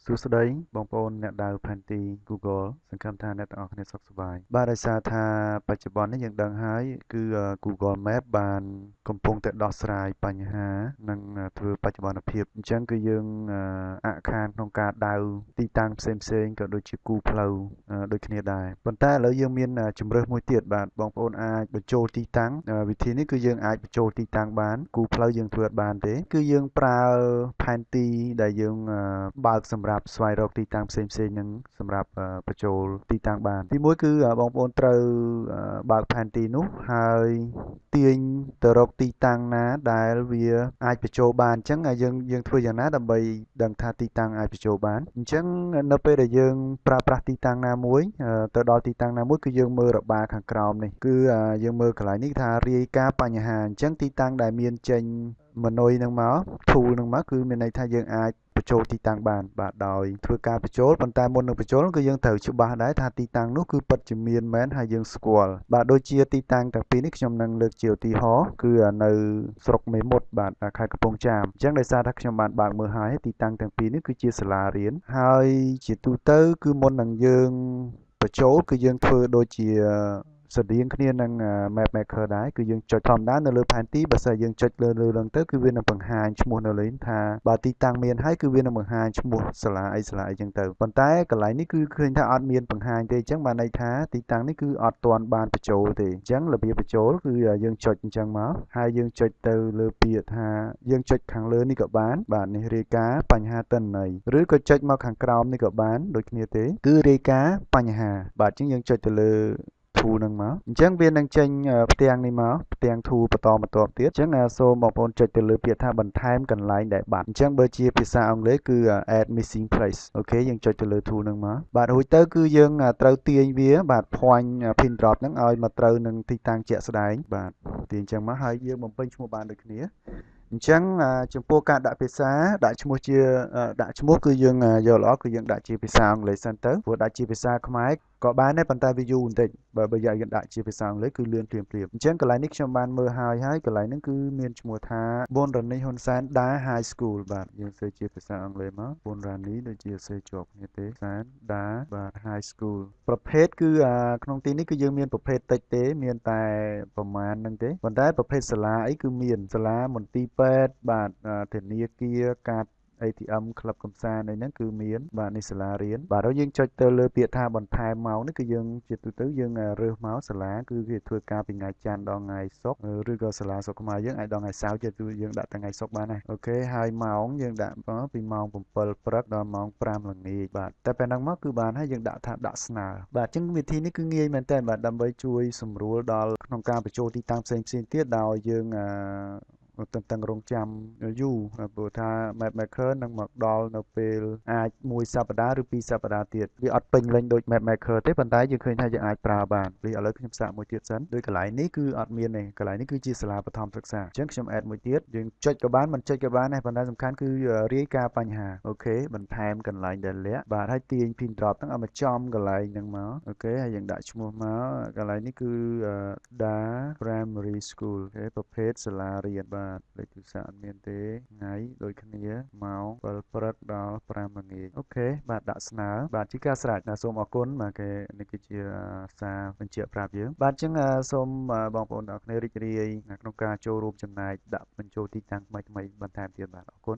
សួស្តីបងប្អូនអ្នកដៅផែនទី Google សង្ឃឹមថាអ្នកទាំងអស់គ្នាសុខសប្បាយបាទដោយសារថាបច្ចុប្បន្ននេះយើងដឹងហើយគឺ Google Map បានកំពុងតែដោះស្រាយបញ្ហានិងធ្វើបច្ចុប្បន្នភាពអញ្ចឹងគឺយើងអាក់ខានក្នុងការដៅទីតាំងផ្សេងៗក៏ដូចជាគូផ្លូវដូចគ្នាដែរប៉ុន្តែឥឡូវយើងមានជម្រើសមួយទៀតបាទបងប្អូនអាចបញ្ចូលទីតាំងវិធីនេះគឺយើងអាចបញ្ចូលទីតាំងបានគូផ្លូវយើងធ្វើអត់បានទេគឺយើងប្រើផែនទីដែលយើងបើកសម្រាប់ស្វែងរកទីតាំងផ្សេងៗនឹងសម្រាប់បញ្ចូលទីតាំងបានទីមួយគឺបងប្អូនត្រូវបើកផែនទីនោះហើយទាញទៅរកទីតាំងណាដែលវាអាចបញ្ចូលបានអញ្ចឹងយើងធ្វើយ៉ាងណាដើម្បីដឹងថាទីតាំងអាចបញ្ចូលបានអញ្ចឹងនៅពេលដែលយើងប្រើប្រាស់ទីតាំងណាមួយទៅដល់ទីតាំងណាមួយគឺយើងមើលរបាខាងក្រោមនេះគឺយើងមើលកន្លែងនេះថារាយការណ៍បញ្ហាអញ្ចឹងទីតាំងដែលមានចេញម៉នុយនឹងមក tool នឹងមកគឺមានន័យថាយើងអាចបញ្ចូលទីតាំងបានបាទដោយធ្វើការបញ្ចូលប៉ុន្តែមុននឹងបញ្ចូលគឺយើងត្រូវច្បាស់ដែរថាទីតាំងនោះគឺពិតជាមានមែនហើយយើងស្គាល់បាទដូចជាទីតាំងទាំងពីរនេះខ្ញុំនឹងលើកជាឧទាហរណ៍គឺនៅស្រុកមេមត់បាទខេត្តកំពង់ចាមអញ្ចឹងដោយសារថាខ្ញុំបានបើកមើលហើយទីតាំងទាំងពីរនេះគឺជាសាលារៀនហើយជាទូទៅគឺមុននឹងយើងបញ្ចូលគឺយើងធ្វើដូចជាស្រដៀងគ្នានឹង Map Maker ដែរគឺយើងចុចធម្មតានៅលើផែនទីបើសិនយើងចុចលើលើទៅគឺវានឹងបង្ហាញឈ្មោះនៅលើថាបើទីតាំងមានហើយគឺវានឹងបង្ហាញឈ្មោះសាលាអីសាលាអីចឹងទៅប៉ុន្តែកន្លែងនេះគឺឃើញថាអត់មានបង្ហាញទេអញ្ចឹងបានន័យថាទីតាំងនេះគឺអត់ទាន់បានបញ្ចូលទេអញ្ចឹងរបៀបបញ្ចូលគឺយើងចុចអញ្ចឹងមកហើយយើងចុចទៅលើពាក្យថាយើងចុចខាងលើនេះក៏បានបាទនេះរាយការណ៍បញ្ហាទិន្នន័យឬក៏ចុចមកខាងក្រោមនេះក៏បានដូចគ្នាទេគឺរាយការណ៍បញ្ហាបាទអញ្ចឹងយើងចុចទៅលើ tool នឹងមកអញ្ចឹងវានឹងចេញផ្ទាំងនេះមកផ្ទាំង tool បន្តបន្ទាប់ទៀតអញ្ចឹងសូមបងប្អូនចុចទៅលើពាក្យថាបន្ថែមកន្លែងដែលបាត់អញ្ចឹងបើជាភាសាអង់គ្លេសគឺ add missing place អូខេយើងចុចទៅលើ tool នឹងមកបាទរួចទៅគឺយើងត្រូវទាញវាបាទ point pin drop ហ្នឹងឲ្យមកត្រូវនឹងទីតាំងជាក់ស្ដែងបាទទាញអញ្ចឹងមកហើយយើងបំពេញឈ្មោះបានដូចគ្នាអញ្ចឹងចំពោះការដាក់ភាសាដាក់ឈ្មោះជាដាក់ឈ្មោះគឺយើងយកល្អគឺយើងដាក់ជាភាសាអង់គ្លេសសិនទៅព្រោះដាក់ជាភាសាខ្មែរក៏បានដែរប៉ុន្តែវាយូរបន្តិចបើយើងដាក់ជាភាសាអង់គ្លេសគឺលឿនភ្លាមភ្លាមអញ្ចឹងកន្លែងនេះខ្ញុំបានមើលហើយហើយកន្លែងហ្នឹងគឺមានឈ្មោះថាប៊ុនរ៉ានីហ៊ុនសែនដា High School បាទយើងសេជាភាសាអង់គ្លេសមកប៊ុនរ៉ានីដូចជាសេជាប់គ្នាទេសែនដាបាទ High School ប្រភេទគឺក្នុងទីនេះគឺយើងមានប្រភេទតិចទេមានតែប្រមាណហ្នឹងទេប៉ុន្តែប្រភេទសាលាអីគឺមានសាលាមន្ទីរពេទ្យបាទធនាគារកាត ATM ក្លឹបកំសាន្តអីហ្នឹងគឺមានបាទនេះសាលារៀនបាទហើយយើងចុចទៅលើពាក្យថាបន្ថែមម៉ោងនេះគឺយើងជាទូទៅយើងរើសមកសាលាគឺគេធ្វើការពីថ្ងៃច័ន្ទដល់ថ្ងៃសុក្រឬក៏សាលាស្រុកខ្មែរយើងអាចដល់ថ្ងៃសៅរ៍ជាទូយើងដាក់ថ្ងៃសុក្របានដែរអូខេហើយម៉ោងយើងដាក់មកពីម៉ោង7ព្រឹកដល់ម៉ោង5ល្ងាចបាទតែពេលហ្នឹងមកគឺបានហើយយើងដាក់ថាដាក់ស្នើបាទអញ្ចឹងវិធីនេះគឺងាយមែនតើបាទដើម្បីជួយសម្រួលដល់ក្នុងការបញ្ចូលទីតាំងផ្សេងៗទៀតដោយយើងទន្ទឹងរង់ចាំយូរព្រោះថា Map Maker នឹងមកដល់នៅពេលអាចមួយសប្តាហ៍ឬពីរសប្តាហ៍ទៀតវាអត់ពេញលេញដូច Map Maker ទេប៉ុន្តែយើងឃើញថាយើងអាចប្រើបាននេះឥឡូវខ្ញុំសាកមួយទៀតសិនដោយកន្លែងនេះគឺអត់មានទេកន្លែងនេះគឺជាសាលាបឋមសិក្សាអញ្ចឹងខ្ញុំ add មួយទៀតយើងចុចក៏បានមិនចុចក៏បានដែរប៉ុន្តែសំខាន់គឺរាយការណ៍បញ្ហាអូខេបន្ថែមកន្លែងដែលលាក់បាទហើយទាញ pin drop ហ្នឹងឲ្យមកចំកន្លែងហ្នឹងមកអូខេហើយយើងដាក់ឈ្មោះមកកន្លែងនេះគឺ Da Primary School អូខេប្រភេទសាលារៀនបាទលេខទូរស័ព្ទអត់មានទេថ្ងៃដូចគ្នាម៉ោង7ព្រឹកដល់5ល្ងាចអូខេបាទដាក់ស្នើបាទជាការស្រេចសូមអរគុណបាទគេនេះគឺជាសារបញ្ជាក់ប្រាប់យើងបាទអញ្ចឹងសូមបងប្អូនទាំងអស់គ្នារីករាយក្នុងការចូលរួមចំណែកដាក់បញ្ចូលទីតាំងថ្មីៗបន្ថែមទៀតបាទអរគុណ